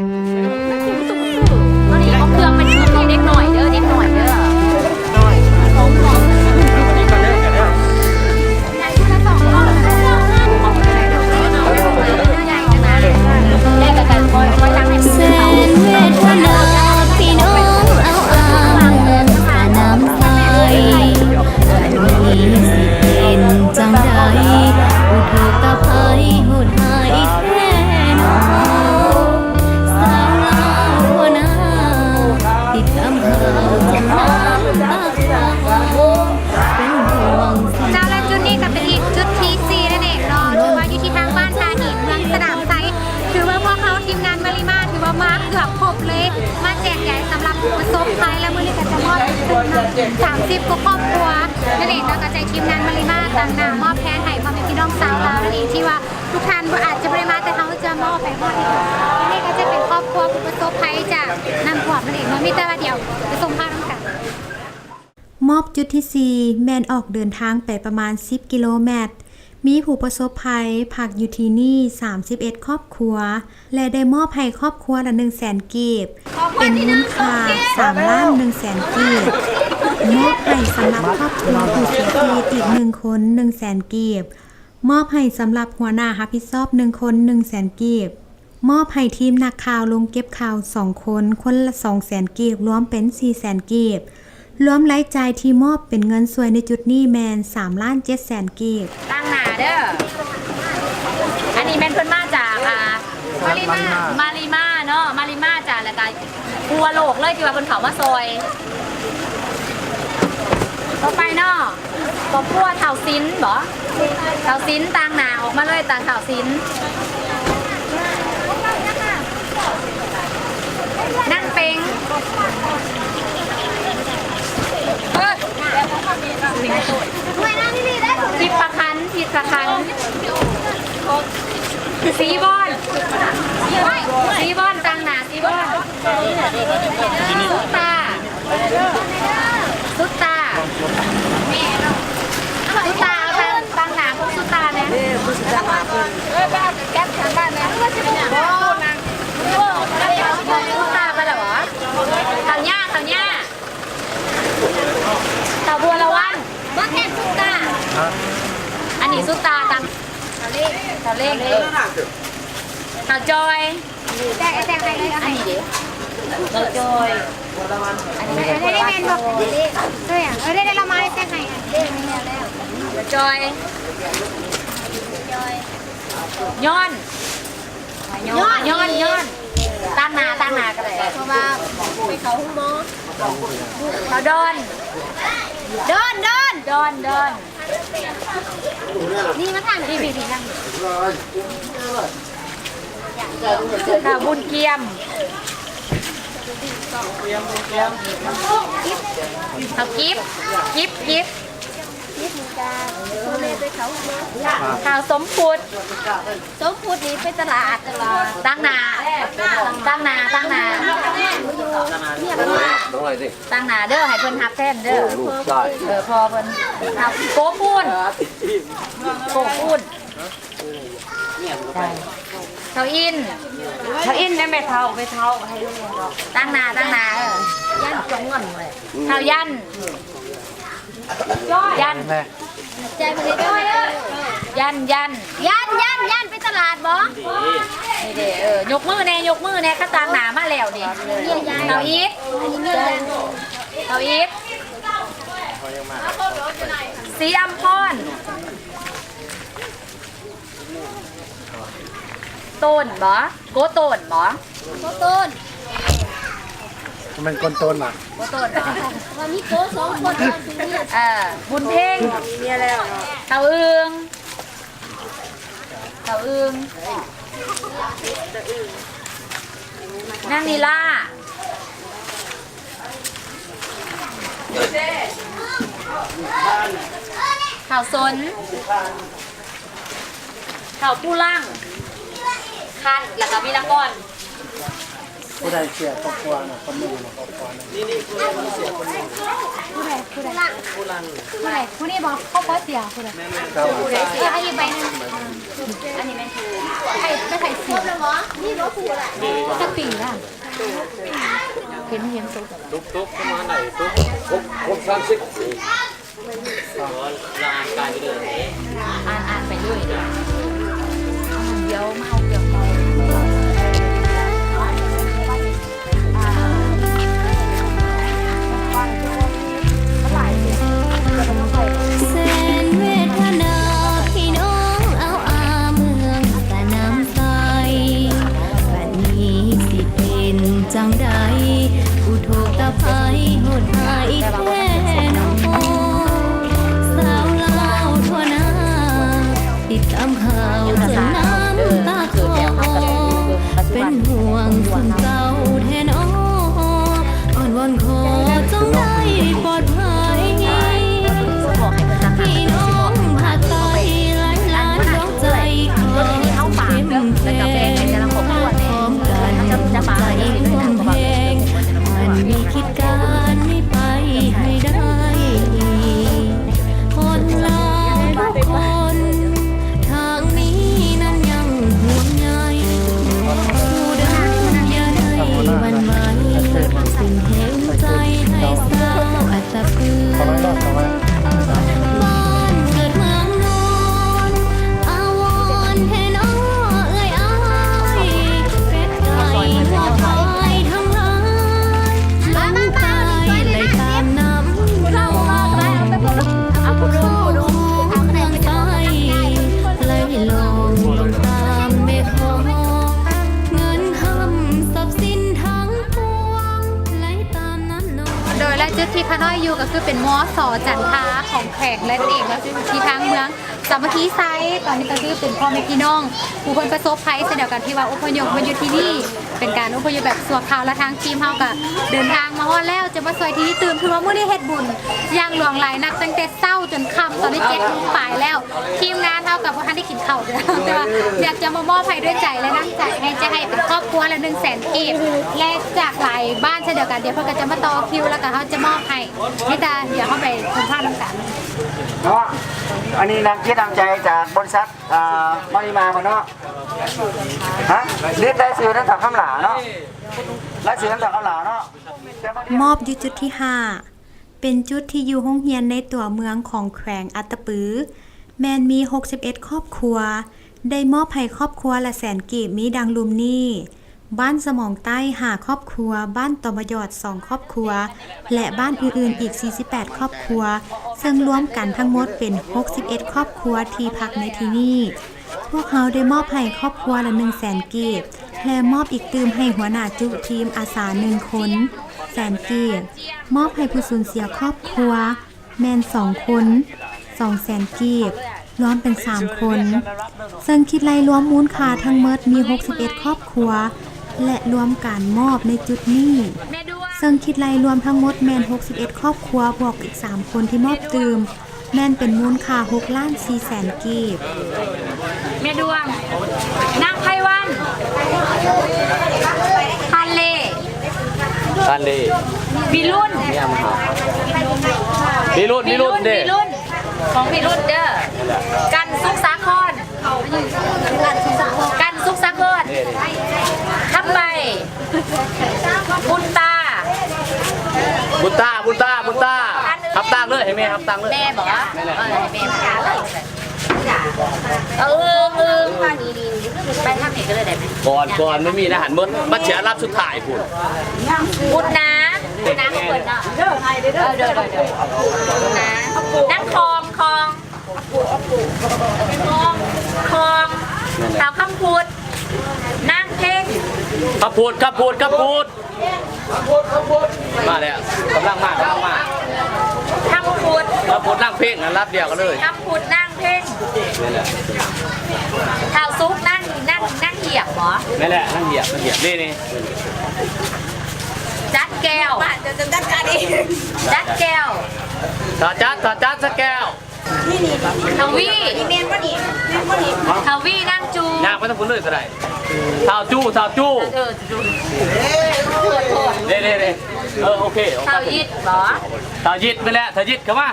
ເອົາເຄື່ອງໄປເຊີບເດັກນ້ອຍເດີ ເດັກນ້ອຍເດີ. ແສນເວທະນາ ພີ່ນ້ອງເອົາອ້າງ ພານ້ຳໃສ ອັນນີ້ຊິເປັນຈັ່ງໃດ ອຸທົກກະໄພໂຫດຮ້າຍແທ້ໜໍ ສາວລາວຫົວໜ້າ ຕິດຕາມຂ່າວຈົນນ້ຳຕາຄອ ເຈົ້າ ແລະ ຈຸດນີ້ກໍເປັນອີກຈຸດທີສີ່ນັ້ນເອງເນາະ ຖືວ່າຢູ່ທີ່ທາງບ້ານທ່າຫີນ ເມືອງສະໜາມໄຊ. ຖືວ່າພວກເຮົາທີມງານມາລິມາ ຖືວ່າມາເກືອບຄົບເລີຍ ມາແຈກໃຈສຳລັບຜູ້ປະສົບໄພ ແລະ ມື້ນີ້ກໍຈະມອບເປັນເຖິງສາມສິບກວ່າຄອບຄົວນັ້ນເອງເນາະ. ກໍຈະໃຫ້ທີມງານມາລິມາຕາງໜ້າມອບແທນໃຫ້ພໍ່ແມ່ພີ່ນ້ອງຊາວລາວນັ້ນເອງ ທີ່ວ່າທຸກທ່ານບໍ່ ອາດຈະບໍ່ໄດ້ມາ ແຕ່ເຮົາຈະມອບໄປຮອດນີ້. ອັນນີ້ກໍຈະເປັນຄອບຄົວຜູ້ປະສົບໄພຈາກນ້ຳຖ້ວມນັ້ນເອງເນາະ. ມີແຕ່ວ່າດຽວໄປຊົມພາບນຳກັນ. ມອບຈຸດທີສີ່ ແມ່ນອອກເດີນທາງໄປປະມານສິບກິໂລແມັດ, ມີຜູ້ປະສົບໄພພັກຢູ່ທີ່ນີ້ສາມສິບເອັດຄອບຄົວ ແລະ ໄດ້ມອບໃຫ້ຄອບຄົວລະໜຶ່ງແສນກີບ ເປັນມູນຄ່າສາມລ້ານໜຶ່ງແສນກີບ, ມອບໃຫ້ສຳລັບຄອບຄົວຜູ້ເສຍຊີວິດອີກໜຶ່ງຄົນໜຶ່ງແສນກີບ, ມອບໃຫ້ສຳລັບຫົວໜ້າຮັບຜິດຊອບໜຶ່ງຄົນໜຶ່ງແສນກີບ. ມອບໃຫ້ທີມນັກຂ່າວລົງເກັບຂ່າວສອງຄົນ ຄົນລະສອງແສນກີບ ລວມເປັນສີ່ແສນກີບ. ລວມລາຍຈ່າຍທີ່ມອບເປັນເງິນຊ່ວຍໃນຈຸດນີ້ແມ່ນສາມລ້ານເຈັດແສນກີບ. ຕາງໜ້າເດີ ອັນນີ້ແມ່ນເພິ່ນມາຈາກ ອ່າ ມາລິມາ ມາລິມາເນາະ ມາລິມາຈ້າ ແລ້ວກະທົ່ວໂລກເລີຍທີ່ວ່າເພິ່ນເຂົ້າມາຊ່ອຍ. ຕໍ່ໄປເນາະ ຄອບຄົວທ້າວສິນບໍ? ທ້າວສິນ ຕາງໜ້າອອກມາເລີຍ ຕາງທ້າວສິນ. ນາງເປັງ ເອີ ທິດພະຄັນ ທິດພະຄັນ ສີບອນ ສີບອນ ຕາງໜ້າສີບອນ. ສຸດຕາ ສຸດຕາ ສຸດຕາ ຕາງ ຕາງໜ້າຂອງສຸດຕາແດ່. ເອີ ເພິ່ນ ເອີ ແກັບທາງບ້ານແດ່. ສຸດຕາໄປແລ້ວຫວາ? ເຖົ້າຍ່າ ເຖົ້າຍ່າ ເຖົ້າບົວລະວັນ ບໍ່ແມ່ນສຸດຕາ. ອັນນີ້ສຸດຕາ ຕາງ ເຖົ້າເລັງ ເຖົ້າເລັງ ເອີ ເຖົ້າຈ່ອຍ. ແຕ່ ແຕ່ໃຫ້ເລີຍ ອັນນີ້ເດ້ ເຈົ້າຈອຍ ອັນນີ້ແມ່ນບໍ່? ອັນນີ້ເອີ ເອີ ໄດ້ ໄດ້ລະມາ ແຕ່ໃຫ້ ເຈົ້າຈອຍ ຍ້ອນ ຍ້ອນ ຍ້ອນ ຕາງໜ້າ ຕາງໜ້າກໍໄດ້ ເພາະວ່າໄປເຂົ້າໂຮງໝໍ ເຂົາດອນ ດອນ ດອນ ດອນ ດອນ ນີ້ມາທາງ ພີ່ ພີ່ ພີ່ ນັ່ງ ທ້າວບຸນກຽມ ທ້າວກິບ ກິບ ກິບ ກິບ ທ້າວສົມພຸດ ສົມພຸດນີ້ໄປຕະຫຼາດຕະຫຼອດ ຕາງໜ້າ ຕາງໜ້າ ຕາງໜ້າ ຕາງໜ້າເດີ ໃຫ້ເພິ່ນຮັບແທນເດີ ເອີ ພໍ່ເພິ່ນ ທ້າວໂກພູນ ໂກພູນ ທ້າວອິນ ທ້າວອິນແດ່ ແມ່ເຖົ້າ ແມ່ເຖົ້າ ໃຫ້ລຸງເນາະ ຕາງໜ້າ ຕາງໜ້າ ເອີ ຢ້ານຈອງເງິນແຫຼະ ທ້າວຢັນ ຢັນ ຍັນ ຍັນ ຍັນ ຍັນ ໄປຕະຫຼາດບໍ່? ນີ້ເດ້ ເອີ ຍົກມືແດ່ ຍົກມືແດ່ ຄັນຕາງໜ້າມາແລ້ວນີ້ ເຂົາອີກ ເຂົາອີກ ສີອຳພອນ ໂຕນບໍ່? ໂກໂຕນບໍ່? ໂກໂຕນ ມັນແມ່ນໂກນໂຕນຫວາ? ໂກໂຕນບໍ່? ວ່າມີໂກສອງຄົນ ເອີ ບຸນເພັງ ມີເມຍແລ້ວ ເຖົ້າອຶ່ງ ເຖົ້າອຶ່ງ ນາງນີລາ ທ້າວສົນ ທ້າວປູລັງ ຄັນ ແລ້ວກໍວິລະກອນ. ຜູ້ໃດເສຍຄອບຄົວນະ ຄົນໜຶ່ງນະ ຄອບຄົວນະ ນີ້ ນີ້ ຜູ້ໃດເສຍຄົນໜຶ່ງ ຜູ້ໃດ ຜູ້ໃດ ຜູ້ຫຼັງ ຜູ້ໃດ ຜູ້ນີ້ບໍ່? ຄອບຄົວເສຍ ຜູ້ໃດ ແມ່ນໆ ຜູ້ໃດເສຍ ເອີ ອັນນີ້ໃບໜຶ່ງ ອັນນີ້ແມ່ນຜູ້ ໃຜ ແມ່ນໃຜເສຍ ຈັກປີລະ? ເຫັນ ເຫັນໂຕ ຕຸກໆ ປະມານໃດ? ຕຸກ ຫົກ ຫົກ ສາມສິບ. ລາວອ່ານກາຍໄປເລີຍ ອ່ານ ອ່ານໄປເລີຍ ດຽວມາເອົາເຄື່ອງເຮົາ ແສນເວທະນາ ພີ່ນ້ອງເອົາອາເມືອງສະໜາມໄຊ ບັດນີ້ຊິເປັນຈັ່ງໃດ ອຸທົກຕະໄພໂຫດຮ້າຍແທ້ໜໍ ຊາວລາວທົ່ວໜ້າ ຕິດຕາມຂ່າວຈົນນ້ຳຕາຄໍ ເປັນຫ່ວງຊຸມເຈົ້າແທ້ໜໍ ອ້ອນວອນຂໍຈົ່ງໄດ້ປອດໄພ ພີ່ນ້ອງພາກໃຕ້ຫຼາຍລ້ານດວງໃຈ ຂໍໃຫ້ເຂັ້ມແຂງ ພາກພ້ອມກັນ ໃຈຮ່ວມແຮງ ອັນມີ ການນີ້ໄປໃຫ້ໄດ້ ຄົນລາວທຸກຄົນ ທາງນີ້ນັ້ນຍັງຫ່ວງໃຍ ຜູ້ໃດຢ່າໄດ້ຫວັ່ນໄຫວ ເປັນແຮງໃຈໃຫ້ຊາວອັດຕະປື ບ້ານເກີດເມືອງນອນ ອາວອນແທ້ນ້ອເອື້ອຍອ້າຍ ເປັດໄກ່ງົວຄວາຍທັງຫຼາຍ ລົງໃຕ້ໄຫຼຕາມນ້ຳນອງ ເຂົ້າຄູ່ເຄື່ອງໄຟໄຫຼລ່ອງລົງຕາມແມ່ຄອງ ເງິນຄຳຊັບສິນທັງປວງໄຫຼຕາມນ້ຳນອງ. ໂດຍ ແລະ ຈຸດທີ່ຂ້ານ້ອຍຢູ່ກໍຄືເປັນ ມສ ຈັນທາ ຂອງແຂວງແລະເອງ ແລະ ທີ່ທາງເມືອງ ສາມັກຄີໄຊ ຕອນນີ້ກໍຄືເປັນພໍ່ແມ່ພີ່ນ້ອງຜູ້ເພິ່ນປະສົບໄພເຊັ່ນດຽວກັນ ທີ່ວ່າອົບພະຍົບມາຢູ່ທີ່ນີ້ ເປັນການອົບພະຍົບແບບຊົ່ວຄາວ ແລະ ທາງທີມເຮົາກໍເດີນທາງມາຮອດແລ້ວ ຈະມາຊ່ວຍທີ່ຕື່ມ ຖືວ່າມື້ນີ້ເຮັດບຸນຢ່າງຫຼວງຫຼາຍນັກ ຕັ້ງແຕ່ເຊົ້າຈົນຄ່ຳ ຕອນນີ້ເຈັດໂມງປາຍແລ້ວ ທີມງານເຮົາກໍບໍ່ທັນໄດ້ກິນເຂົ້າເທື່ອ ແຕ່ວ່າຢາກຈະມາມອບໃຫ້ດ້ວຍໃຈ ແລະ ນ້ຳໃຈ ໃຫ້ ຈະໃຫ້ເປັນຄອບຄົວລະໜຶ່ງແສນກີບ ແລະ ຈາກຫຼາຍບ້ານເຊັ່ນດຽວກັນ ດຽວເພິ່ນກໍຈະມາຕໍ່ຄິວ ແລ້ວກໍເຮົາຈະມອບໃຫ້ ມີແຕ່ດຽວເຮົາໄປຊົມພາບນຳກັນເນາະ. ອັນນີ້ນ້ຳຈິດນ້ຳໃຈຈາກບໍລິສັດ ອ່າ ມານິມາເພິ່ນເນາະ. ຮະ? ລິດລາຍຊື່ນຳເຖົ້າຄຳຫຼ້າເນາະ. ລາຍຊື່ນຳເຖົ້າຄຳຫຼ້າເນາະ. ມອບຢູ່ຈຸດທີຫ້າ ເປັນຈຸດທີ່ຢູ່ໂຮງຮຽນໃນຕົວເມືອງຂອງແຂວງອັດຕະປື ແມ່ນມີຫົກສິບເອັດຄອບຄົວ ໄດ້ມອບໃຫ້ຄອບຄົວລະແສນກີບ ມີດັ່ງລຸ່ມນີ້. ບ້ານສະໝອງໃຕ້ ຫ້າຄອບຄົວ, ບ້ານຕອມະຢອດ ສອງຄອບຄົວ ແລະ ບ້ານອື່ນໆອີກ ສີ່ສິບແປດຄອບຄົວ, ເຊິ່ງລວມກັນທັງໝົດເປັນ ຫົກສິບເອັດຄອບຄົວທີ່ພັກໃນທີ່ນີ້. ພວກເຮົາໄດ້ມອບໃຫ້ຄອບຄົວລະ ໜຶ່ງແສນກີບ ແລະ ມອບອີກຕື່ມໃຫ້ຫົວໜ້າຈຸທີມອາສາ ໜຶ່ງຄົນ ແສນກີບ, ມອບໃຫ້ຜູ້ສູນເສຍຄອບຄົວ ແມ່ນສອງຄົນ ສອງແສນກີບ, ລວມເປັນສາມຄົນ, ເຊິ່ງຄິດໄລ່ລວມມູນຄ່າທັງໝົດມີຫົກສິບເອັດຄອບຄົວ ແລະ ລວມການມອບໃນຈຸດນີ້ ເຊິ່ງຄິດໄລ່ລວມທັງໝົດແມ່ນຫົກສິບເອັດຄອບຄົວ ບວກອີກສາມຄົນທີ່ມອບຕື່ມ ແມ່ນເປັນມູນຄ່າຫົກລ້ານສີ່ແສນກີບ. ແມ່ດວງ ນາງໄພວັນ ພັນເລ ພັນເລ ວິລຸນ ເມຍມະຫາ ວິລຸນ ວິລຸນເດ້ ວິລຸນ ຂອງວິລຸນເດີ ກັນສຸກສາຄອນ ກັນສຸກສາຄອນ ເດ້ ເດ້ ຄຳໃບ ບຸນຕາ ບຸນຕາ ບຸນຕາ ບຸນຕາ ຮັບຕາງເລີຍ ໃຫ້ແມ່ຮັບຕາງເລີຍ ແມ່ບໍ? ແມ່ນແຫຼະ ເອີ ໃຫ້ແມ່ຮັບຕາງເລີຍ ເອີ ເອີ ໄປທາງນີ້ກໍເລີຍໄດ້ໄໝ? ກ່ອນ ກ່ອນ ມັນມີໃນຫັ້ນໝົດ ມັນຊິອັນດັບສຸດທ້າຍພຸ້ນ ບຸນນາ ບຸນນາຂອງເພິ່ນເນາະ ເອີ ເດີ ເດີ ເດີ ບຸນນາ ນາງຄອງ ຄອງ ຄອງ ຄອງ ສາວຄຳພຸດ ນາງເພັງ ຄຳພຸດ ຄຳພຸດ ຄຳພຸດ ມາແລ້ວ ກຳລັງມາ ກຳລັງມາ ຄຳພຸດ ຄຳພຸດ ນາງເພັງ ອັນລັບດຽວກັນເລີຍ ຄຳພຸດ ນາງເພັງ ແມ່ນແຫຼະ ທ້າວສຸກ ນາງ ນາງ ນາງຫຽບບໍ? ແມ່ນແຫຼະ ນາງຫຽບ ນາງຫຽບ ນີ້ ນີ້ ຈັດແກ້ວ ຈັດແກ້ວ ຖ້າຈັດ ຖ້າຈັດ ຈັດແກ້ວ ທະວີ ນີ້ແມ່ນບໍ່ນີ້? ແມ່ນບໍ່ນີ້? ທະວີ ນາງຈູ ຍ່າງໄປທາງພຸ້ນເລີຍກໍໄດ້ ທ້າວຈູ ທ້າວຈູ ເອີ ຈູ ເດ້ ເດ້ ເດ້ ເອີ ໂອເຄ ທ້າວຢິດບໍ? ທ້າວຢິດ ແມ່ນແຫຼະ ທ້າວຢິດ ເຂົ້າມາ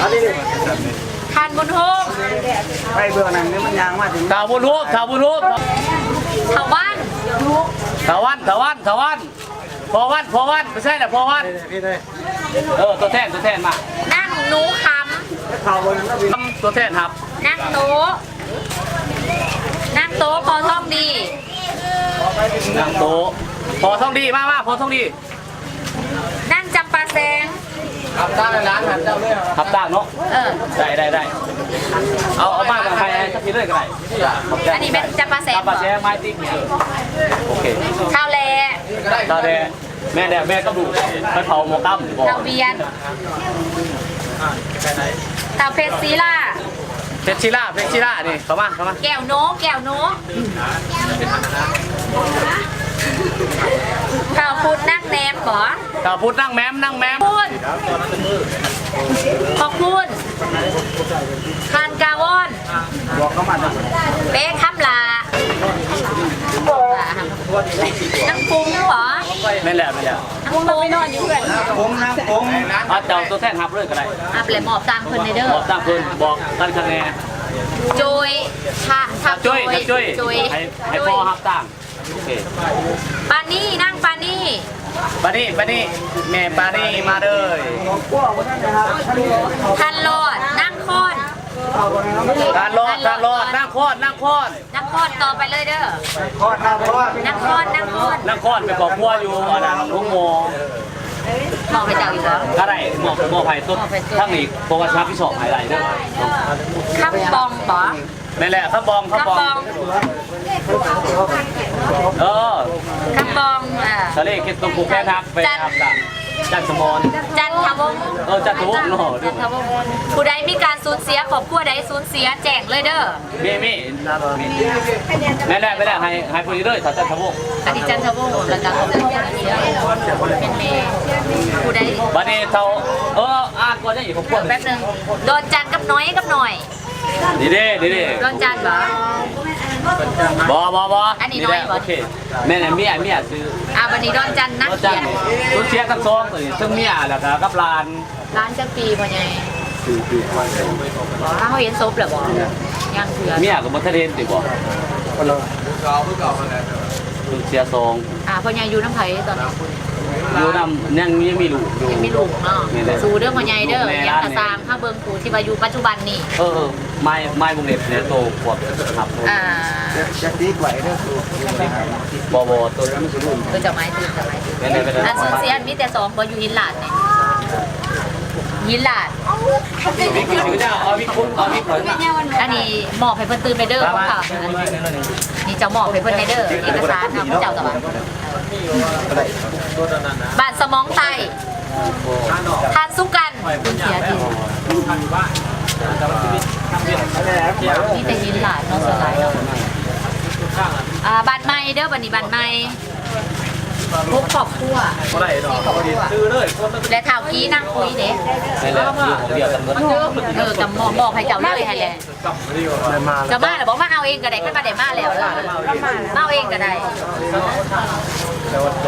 ອັນນີ້ ທ່ານບຸນໂຮມ ໄປເບື້ອງນັ້ນນີ້ ມັນຍ່າງມາເຖິງ ທ້າວບຸນໂຮມ ທ້າວບຸນໂຮມ ທ້າວວັນ ທ້າວວັນ ທ້າວວັນ ທ້າວວັນ ພໍ່ວັນ ພໍ່ວັນ ໄປໃສລະ ພໍ່ວັນ? ເອີ ຕົວແທນ ຕົວແທນມາ ນາງໜູຄຳ ຄຳ ຕົວແທນຮັບ ນາງໂຕ ນາງໂຕ ພໍ່ທອງດີ ນາງໂຕ ພໍ່ທອງດີ ມາ ມາ ພໍ່ທອງດີ ນາງຈຳປາແສງ ຮັບຕາງຫຼານ ຮັບຕາງເນາະ ເອີ ໄດ້ ໄດ້ ໄດ້ ເອົາ ເອົາມາໃຫ້ ໃຫ້ສັກທີເລີຍກໍໄດ້ ອັນນີ້ແມ່ນຈຳປາແສງ ຈຳປາແສງ ໝາຍຕິກ ໂອເຄ ທ້າວແຫຼ ທ້າວແຫຼ ແມ່ນແລ້ວ ແມ່ກັບລູກໄປເຜົາໝໍ້ກຳບໍ? ທ້າວວຽນ ທ້າວເພັດສີລາ ເພັດສີລາ ເພັດສີລາ ນີ້ ເຂົ້າມາ ເຂົ້າມາ ແກ້ວໂນ ແກ້ວໂນ ທ້າວພຸດນາງແນມບໍ? ທ້າວພຸດນາງແມມ ນາງແມມ ພຸດ ຂອບຄຸນ ທ່ານກາວອນ ເປ້ຄຳຫຼ້າ ນາງປຸງບໍ? ແມ່ນແລ້ວ ແມ່ນແລ້ວ ນາງປຸງ ນາງປຸງ ນາງປຸງ ອາ ເຈົ້າຕົວແທນຮັບເລີຍກໍໄດ້ ຮັບແລ້ວມອບຕາງເພິ່ນແດ່ເດີ ມອບຕາງເພິ່ນ ບອກກັນຄັກແນ່ ໂຈຍ ຖ້າ ຖ້າໂຈຍ ໂຈຍ ໃຫ້ ໃຫ້ພໍ່ຮັບຕາງ ໂອເຄ ປານີ ນາງປານີ ປານີ ປານີ ແມ່ປານີ ມາເດີ ທ່ານຫຼອດ ນາງຄອນ ທ່ານຫຼອດ ທ່ານຫຼອດ ນາງຄອນ ນາງຄອນ ນາງຄອນ ຕໍ່ໄປເລີຍເດີ ນາງຄອນ ນາງຄອນ ນາງຄອນ ນາງຄອນ ເປັນຄອບຄົວຢູ່ ອັນນັ້ນ ໂຮງໝໍ ມອບໃຫ້ເຈົ້າອີກບໍ? ກໍໄດ້ ມອບ ມອບໃຫ້ຕົວ ມອບໃຫ້ຕົວ ທາງນີ້ ເພາະວ່າຊິຮັບຜິດຊອບໃຫ້ໄດ້ເດີ ຄຳປອງບໍ? ແມ່ນແຫຼະ ຄຳປອງ ຄຳປອງ ຄຳປອງ ເອີ ຄຳປອງ ເອີ ທະເລຄິດຕົກຜູ້ແຄນຮັກ ໄປຮັບກັນ ຈັນສະໝອນ ຈັນທະວົງ ເອີ ຈັນທະວົງເນາະ ຈັນທະວົງ ຜູ້ໃດມີການສູນເສຍ ຄອບຄົວໃດສູນເສຍ ແຈ້ງເລີຍເດີ ມີ ມີ ມີ ແມ່ນແຫຼະ ແມ່ນແຫຼະ ໃຫ້ ໃຫ້ຜູ້ນີ້ເລີຍ ຖ້າຈັນທະວົງ ອັນນີ້ຈັນທະວົງ ແລ້ວກໍຄອບຄົວເສຍ ແມ່ນແມ່ ຜູ້ໃດ ບັດນີ້ເຖົ້າ ເອີ ອ່ານກ່ອນ ຍັງອີກຄອບຄົວ ແປັບໜຶ່ງ ດອນຈັນກັບນ້ອຍ ກັບນ້ອຍ ນີ້ເດ້ ນີ້ເດ້ ດອນຈັນບໍ? ບໍ່ ບໍ່ ບໍ່ ອັນນີ້ນ້ອຍບໍ? ໂອເຄ ແມ່ນແຫຼະ ເມຍ ເມຍຊື່ ອ່າ ບັດນີ້ດອນຈັນນະ ດອນຈັນ ສູນເສຍທັງສອງ ຕົວນີ້ ເຊິ່ງເມຍ ແລ້ວກໍກັບຫຼານ ຫຼານຈັກປີພໍ່ໃຫຍ່? ສີ່ປີ ບໍ່ ເຮົາເຫັນສົບແລ້ວບໍ? ຍັງເທື່ອ ເມຍກໍບໍ່ທັນເຫັນຕິບໍ? ເພິ່ນເສຍສອງ ອ່າ ພໍ່ໃຫຍ່ຢູ່ນຳໃຜຕອນນັ້ນ? ຢູ່ນຳ ຍັງ ຍັງມີລູກຢູ່ ຍັງມີລູກເນາະ ແມ່ນແຫຼະ ສູ້ເດີພໍ່ໃຫຍ່ເດີ ຫຍັງກະຊ່າງ ເຮົາເບິ່ງຜູ້ທີ່ວ່າຢູ່ປັດຈຸບັນນີ້ ເອີ ເອີ ມາຍ ມາຍວົງເລັບແດ່ ໂຕພວກຮັບ ອ່າ ຢ່າ ຢ່າຕີກວາຍເດີ ບໍ່ ບໍ່ ໂຕນັ້ນມັນຊິລຸ້ນ ເອີ ເຈົ້າໝາຍຖືກ ເຈົ້າໝາຍຖືກ ແມ່ນແຫຼະ ແມ່ນແຫຼະ ອັນສູນເສຍມີແຕ່ສອງບໍ່ ຢູ່ຫີນລາດນີ້ ຫີນລາດ ອັນນີ້ມອບໃຫ້ເພິ່ນຕື່ມແດ່ເດີ ຂອງເຂົາ ນີ້ເຈົ້າມອບໃຫ້ເພິ່ນແດ່ເດີ ເອກະສານເນາະ ເຈົ້າກໍວ່າ ບ້ານສະໝອງໃຕ້ ທ່ານສຸກັນ ເພິ່ນເສຍທີ່ ມີແຕ່ຫີນຫຼາຍເນາະ ສ່ວນຫຼາຍເນາະ ອ່າ ບ້ານໃໝ່ເດີ ບັດນີ້ບ້ານໃໝ່ ຫົກຄອບຄົວ ສີ່ຄອບຄົວ ແລະທ້າວກີນາງປຸຍເດ້ ແມ່ນແຫຼະ ຢູ່ຫ້ອງດຽວກັນໝົດ ເອີ ກໍມອບ ມອບໃຫ້ເຈົ້າເລີຍຫັ້ນແຫຼະ ເຈົ້າມາແລ້ວບໍ່? ມາເອົາເອງກໍໄດ້ ຄັນວ່າໄດ້ມາແລ້ວ ມາເອົາເອງກໍໄດ້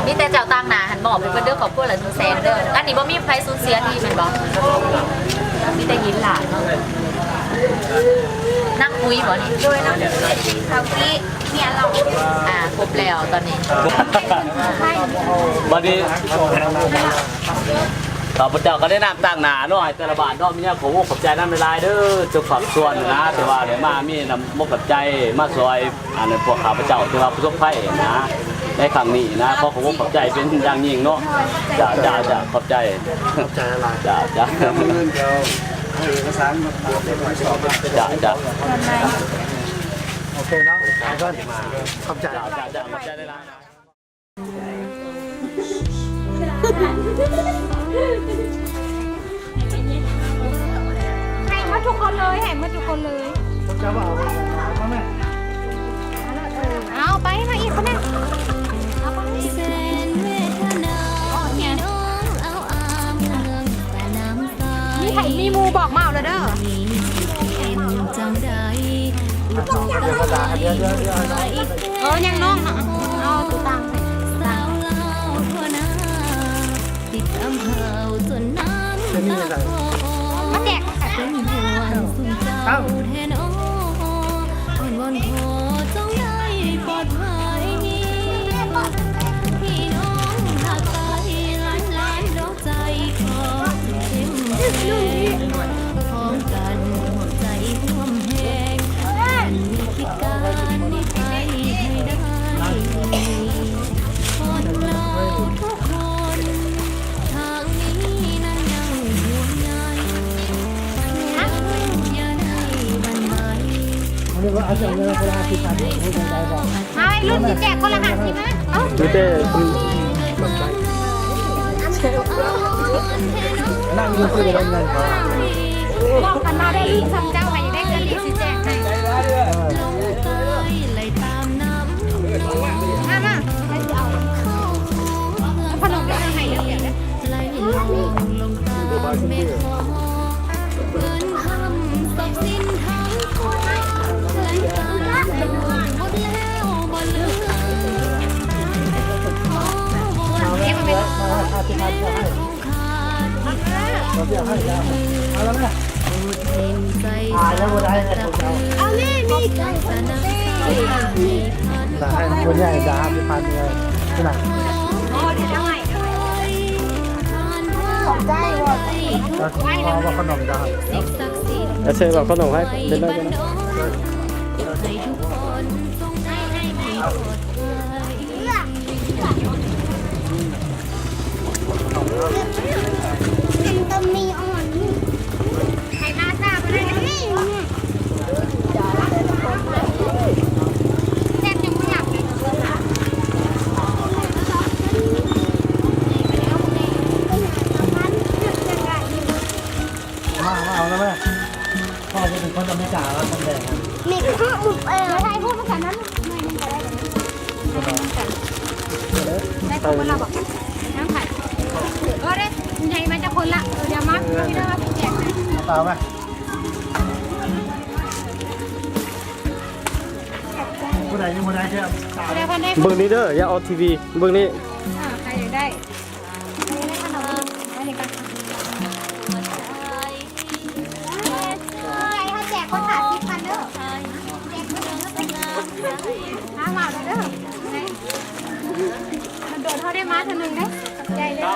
ມີແຕ່ເຈົ້າຕາງໜ້າຫັ້ນ ມອບໃຫ້ເພິ່ນເດີ ຄອບຄົວລະໜຶ່ງແສນເດີ ອັນນີ້ບໍ່ມີໃຜສູນເສຍທີ່ແມ່ນບໍ່? ມີແຕ່ຫີນຫຼາຍເນາະ ນາງປຸຍບໍ່ນີ້? ໂດຍ ນາງປຸຍ ເຂົາກີ້ ເມຍລາວ ອ່າ ຄົບແລ້ວຕອນນີ້ ບັດນີ້ ຂ້າພະເຈົ້າກໍໄດ້ນຳຕາງໜ້າເນາະ ໃຫ້ແຕ່ລະບ້ານເນາະ ມີແນວຂໍຂອບໃຈນຳຫຼາຍໆເດີ ທຸກພາກສ່ວນນະ ທີ່ວ່າໄດ້ມາມີນ້ຳອົກນ້ຳໃຈ ມາຊ່ອຍ ອັນນັ້ນ ພວກຂ້າພະເຈົ້າທີ່ວ່າປະສົບໄພນະ ໃນຄັ້ງນີ້ນະ ຂໍຂອບອົກຂອບໃຈເປັນຢ່າງຍິ່ງເນາະ ຈ້າ ຈ້າ ຈ້າ ຂອບໃຈ ຂອບໃຈຫຼາຍໆ ຈ້າ ຈ້າ ເງິນດຽວ ເອົາເອກະສານມາ ຈ້າ ຈ້າ ໂອເຄເນາະ ຂອບໃຈ ຈ້າ ຈ້າ ຂອບໃຈຫຼາຍໆ. ໃຫ້ໝົດທຸກຄົນເລີຍ ໃຫ້ໝົດທຸກຄົນເລີຍ ເອົາໄປ ມາອີກຄົນໜຶ່ງ ເອົາໄປ ມີໃຜມີໝູ່ບອກມາເອົາເລີຍເດີ. ເອີ ຍັງນ້ອງເນາະ ເອົາຕົວຕ່າງໃສ່ ມາແຈກ ເປັນຫຍັງ? ອ້າວ ແທນ ໂອ້ ອ້ອນວອນຂໍຈົ່ງໄດ້ປອດໄພ ພີ່ນ້ອງຮັກໄປ ຫຼານໆ ດວງໃຈຂໍເຂັ້ມແຂງ ພ້ອມກັນຮ່ວມໃຈຮ່ວມແຮງ ແລ່ນມີກິດການນີ້ໄປໃຫ້ໄດ້ ຄົນເຮົາທຸກຄົນ ທາງນີ້ນັ້ນຍັງຫ່ວງໃຍ ຢ່າໄດ້ຫວັ່ນໄຫວ ອັນນີ້ກໍເອົາຈາກເງິນຄົນລະຫ້າສິບພັນ ຮູ້ຈັກໄດ້ບໍ່? ມາໄວລຸ້ນ ຊິແຈກຄົນລະຫ້າສິບນະ ເອົ້າ ມີແຕ່ ນັ່ງຢູ່ຊື່ໄດ້ເງິນເຂົາ ບອກກັນມາໄດ້ອີກ ຊ່ຳເຈົ້າໃຜຢາກໄດ້ເງິນອີກຊິແຈກໃຫ້ ເອີ ມາ ມາ ໃຜຊິເອົາ ຂະໜົມໄປໃຫ້ເດີ ເອົາແມ່ ມີອີກ ນະ ໃຫ້ຄົນໃຫຍ່ຈະຫ້າສິບພັນເລີຍ ນະ ຂອບໃຈ ເອົາຂະໜົມຈະໃຫ້ ເອົາເຊີນ ເອົາຂະໜົມໃຫ້ເດັກນ້ອຍ ໃຫ້ທຸກຄົນຈົ່ງໄດ້ປອດໄພ ໃຫ້ມາຊາບໍ່ໄດ້ ແຊບຈັ່ງບໍ່ຢາກ ມາ ມາເອົານະແມ່ ພໍ່ຈະເປັນຄົນອາເມລິກາ ລາວຄົນແດງ ນີ້ ເອີ ຖ່າຍຮູບນຳກັນນັ້ນ ໜ້ອຍໜຶ່ງກໍໄດ້ ໄດ້ຄົນລະບໍ່ ຍັງໃຜ ເອີ ເດ້ ຜູ້ໃຫຍ່ມາຈັກຄົນລະ ເອີ ດຽວມາ ເອີ ພີ່ເດີ ແຈກໃຫ້ ເອົາໄປ ຜູ້ໃດຢູ່ ຜູ້ໃດເດີ ຜູ້ໃດ ຜູ້ໃດ ເບິ່ງນີ້ເດີ ຢ່າອອກທີວີ ເບິ່ງນີ້ ອ່າ ໃຜຢາກໄດ້ ໃຫ້ເຮົາແຈກຄົນຫ້າສິບພັນເດີ ແຈກຄົນ ຫ້າມາເດີ ໂດນເຮົາໄດ້ມາເທື່ອໜຶ່ງເດ້ ໃຫຍ່ເດີ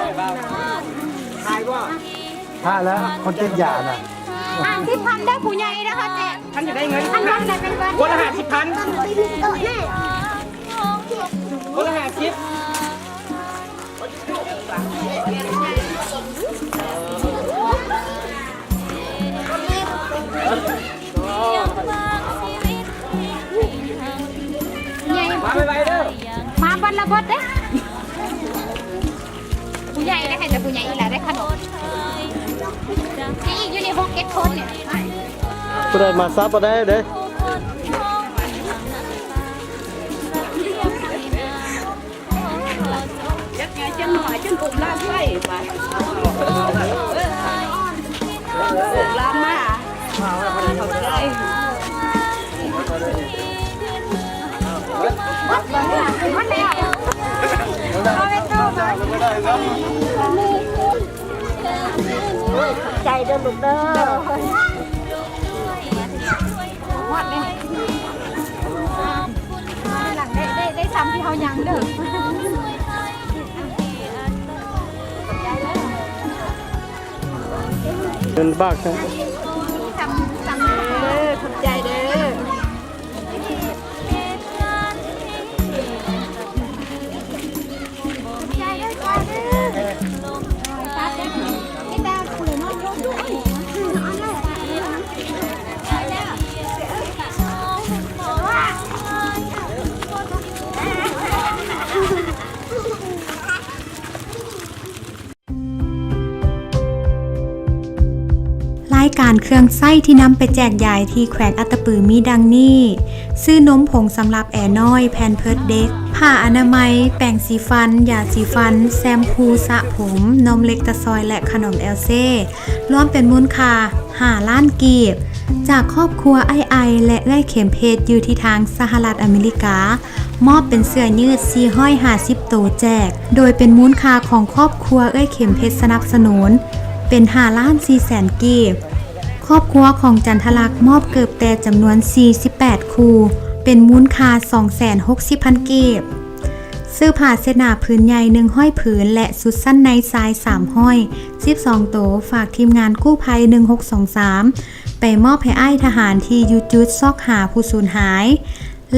ຖ້າແລ້ວຄົນຕິດຢານະ ຫ້າສິບພັນເດີ ຜູ້ໃຫຍ່ເດີ ເຮົາແຈກ ຄັນຢາກໄດ້ເງິນ ຄັນບໍ່ໄດ້ເປັນເງິນ ຄົນລະຫ້າສິບພັນ ຄົນລະຫ້າສິບ ໃຫຍ່ ມາໄວໆເດີ ມາບັດລະເບິດເດ້ ຜູ້ໃຫຍ່ໄດ້ໃຫ້ແຕ່ຜູ້ໃຫຍ່ ອີ່ຫຼ້າໄດ້ຂະໜົມ ໃຫ້ອີກຢູ່ນີ້ ຫົກເຈັດຄົນນີ້ ຜູ້ໃດມາຊ້າບໍ່ໄດ້ເດ້. ຈັກໜ້ອຍຈົນອຸມຫຼານໄປ ໄປ ອຸມຫຼານມາ ເຂົ້າໃຈ ໃຈເດີລູກເດີ. ຮອດເດ້ ໄດ້ ໄດ້ ໄດ້ສ່ຳທີ່ເຮົາຍັງເດີ ເງິນບາດ ສ່ຳ ສ່ຳ ເອີ ຂອບໃຈເດີ. ລາຍການເຄື່ອງໃຊ້ທີ່ນຳໄປແຈກຢາຍທີ່ແຂວງອັດຕະປືມີດັ່ງນີ້, ຊື້ນົມຜົງສຳລັບແອນ້ອຍ, ແພມເພີດເດັກ, ຜ້າອະນາໄມ, ແປງສີຟັນ, ຢາສີຟັນ, ແຊມພູ, ສະຜົມ, ນົມເລັກຕາຊອຍ ແລະ ຂະໜົມແອວເຊ, ລວມເປັນມູນຄ່າຫ້າລ້ານກີບ. ຈາກຄອບຄົວອ້າຍໄອ ແລະ ເອື້ອຍເຂັມເພັດ ຢູ່ທີ່ທາງສະຫະລັດອາເມລິກາ ມອບເປັນເສື້ອຍືດສີ່ຮ້ອຍຫ້າສິບໂຕແຈກ, ໂດຍເປັນມູນຄ່າຂອງຄອບຄົວເອື້ອຍເຂັມເພັດສະໜັບສະໜູນເປັນຫ້າລ້ານສີ່ແສນກີບ. ຄ ຄອບຄົວຂອງຈັນທະລັກມອບເກີບແຕ່ຈຳນວນສີ່ສິບແປດຄູ່ ເປັນມູນຄ່າສອງແສນຫົກສິບພັນກີບ, ເສື້ອຜ້າເຊັດໜ້າຜືນໃຫຍ່ໜຶ່ງຮ້ອຍຜືນ ແລະ ຊຸດຊັ້ນໃນຊາຍສາມຮ້ອຍສິບສອງໂຕ ຝາກທີມງານກູ້ໄພໜຶ່ງຫົກສອງສາມ ໄປມອບໃຫ້ອ້າຍທະຫານທີ່ຢູ່ຈຸດຊອກຫາຜູ້ສູນຫາຍ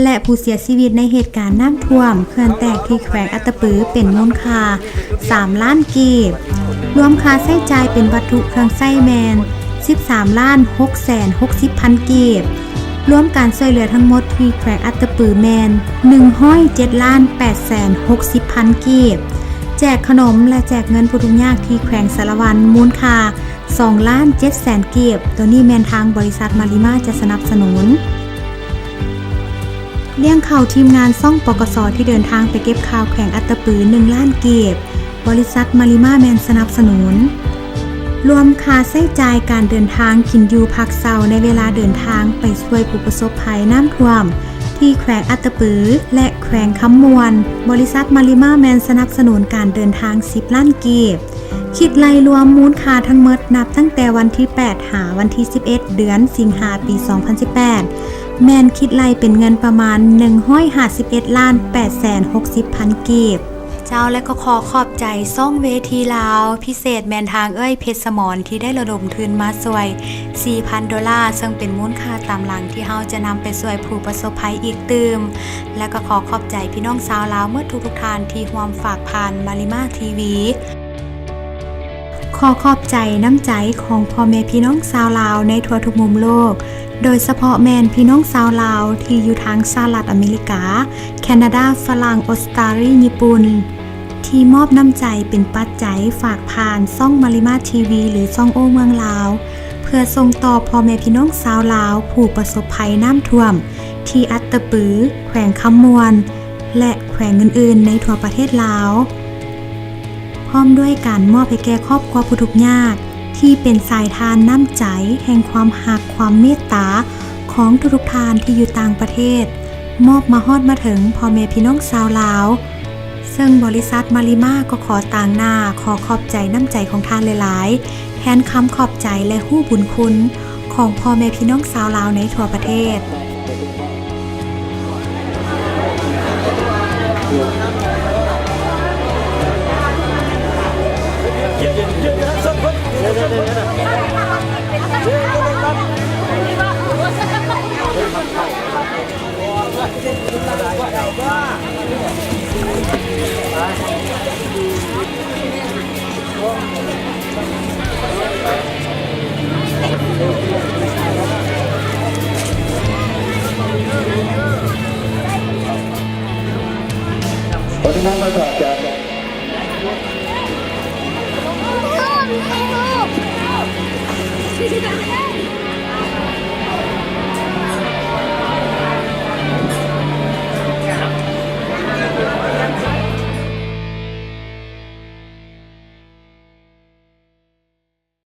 ແລະ ຜູ້ເສຍຊີວິດໃນເຫດການນ້ຳຖ້ວມເຂື່ອນແຕກທີ່ແຂວງອັດຕະປື ເປັນມູນຄ່າສາມລ້ານກີບ. ລວມຄ່າໃຊ້ຈ່າຍເປັນວັດຖຸເຄື່ອງໃຊ້ແມ່ນສິບສາມລ້ານຫົກແສນຫົກສິບພັນກີບ. ລວມການຊ່ວຍເຫຼືອທັງໝົດທີ່ແຂວງອັດຕະປືແມ່ນໜຶ່ງຮ້ອຍເຈັດລ້ານແປດແສນຫົກສິບພັນກີບ. ແຈກຂະໜົມ ແລະ ແຈກເງິນຜູ້ທຸກຍາກທີ່ແຂວງສາລະວັນ ມູນຄ່າສອງລ້ານເຈັດແສນກີບ. ໂຕນີ້ແມ່ນທາງບໍລິສັດມາລິມາຈະສະໜັບສະໜູນ. ລ້ຽງເຂົ້າທີມງານຊ່ອງ ປກສ ທີ່ເດີນທາງໄປເກັບຂ່າວແຂວງອັດຕະປືໜຶ່ງລ້ານກີບ, ບໍລິສັດມາລິມາແມ່ນສະໜັບສະໜູນ. ລວມຄ່າໃຊ້ຈ່າຍການເດີນທາງ, ກິນຢູ່, ພັກເຊົາໃນເວລາເດີນທາງໄປຊ່ວຍຜູ້ປະສົບໄພນ້ຳຖ້ວມ ທີ່ແຂວງອັດຕະປື ແລະ ແຂວງຄຳມ່ວນ, ບໍລິສັດມາລິມາແມ່ນສະໜັບສະໜູນການເດີນທາງສິບລ້ານກີບ. ຄິດໄລ່ລວມມູນຄ່າທັງໝົດນັບຕັ້ງແຕ່ວັນທີແປດຫາວັນທີສິບເອັດ ເດືອນສິງຫາ ປີສອງພັນສິບແປດ ແມ່ນຄິດໄລ່ເປັນເງິນປະມານໜຶ່ງຮ້ອຍຫ້າສິບເອັດລ້ານແປດແສນຫົກສິບພັນກີບ. ເຈົ້າ ແລະ ກໍຂໍຂອບໃຈຊ່ອງເວທີລາວ ພິເສດແມ່ນທາງເອື້ອຍເພັດສະໝອນ ທີ່ໄດ້ລະດົມທຶນມາຊ່ວຍສີ່ພັນໂດລາ, ເຊິ່ງເປັນມູນຄ່າຕາມຫຼັງທີ່ເຮົາຈະນຳໄປຊ່ວຍຜູ້ປະສົບໄພອີກຕື່ມ. ແລະ ກໍຂໍຂອບໃຈພີ່ນ້ອງຊາວລາວໝົດທຸກໆທ່ານທີ່ຮ່ວມຝາກຜ່ານມາລິມາທີວີ. ຂໍຂອບໃຈນ້ຳໃຈຂອງພໍ່ແມ່ພີ່ນ້ອງຊາວລາວໃນທົ່ວທຸກມຸມໂລກ, ໂດຍສະເພາະແມ່ນພີ່ນ້ອງຊາວລາວທີ່ຢູ່ທາງສະຫະລັດອາເມລິກາ, ແຄນາດາ, ຝຣັ່ງ, ອົດສະຕາລີ, ຍີ່ປຸ່ນ ທີ່ມອບນ້ຳໃຈເປັນປັດໄຈຝາກຜ່ານຊ່ອງມາລິມາທີວີ ຫຼື ຊ່ອງໂອ້ເມືອງລາວ ເພື່ອສົ່ງຕໍ່ພໍ່ແມ່ພີ່ນ້ອງຊາວລາວຜູ້ປະສົບໄພນ້ຳຖ້ວມທີ່ອັດຕະປື, ແຂວງຄຳມ່ວນ ແລະ ແຂວງອື່ນໆໃນທົ່ວປະເທດລາວ, ພ້ອມດ້ວຍການມອບໃຫ້ແກ່ຄອບຄົວຜູ້ທຸກຍາກ ທີ່ເປັນສາຍທານນ້ຳໃຈແຫ່ງຄວາມຮັກຄວາມເມດຕາຂອງທຸກໆທ່ານທີ່ຢູ່ຕ່າງປະເທດ ມອບມາຮອດມາເຖິງພໍ່ແມ່ພີ່ນ້ອງຊາວລາວ. ເຊິ່ງບໍລິສັດມາລິມາກໍຂໍຕາງໜ້າຂໍຂອບໃຈນ້ຳໃຈຂອງທ່ານຫຼາຍໆ ແທນຄຳຂອບໃຈ ແລະ ຮູ້ບຸນຄຸນຂອງພໍ່ແມ່ພີ່ນ້ອງຊາວລາວໃນທົ່ວປະເທດ. ປະທ້ວງປະຊາຊົນ.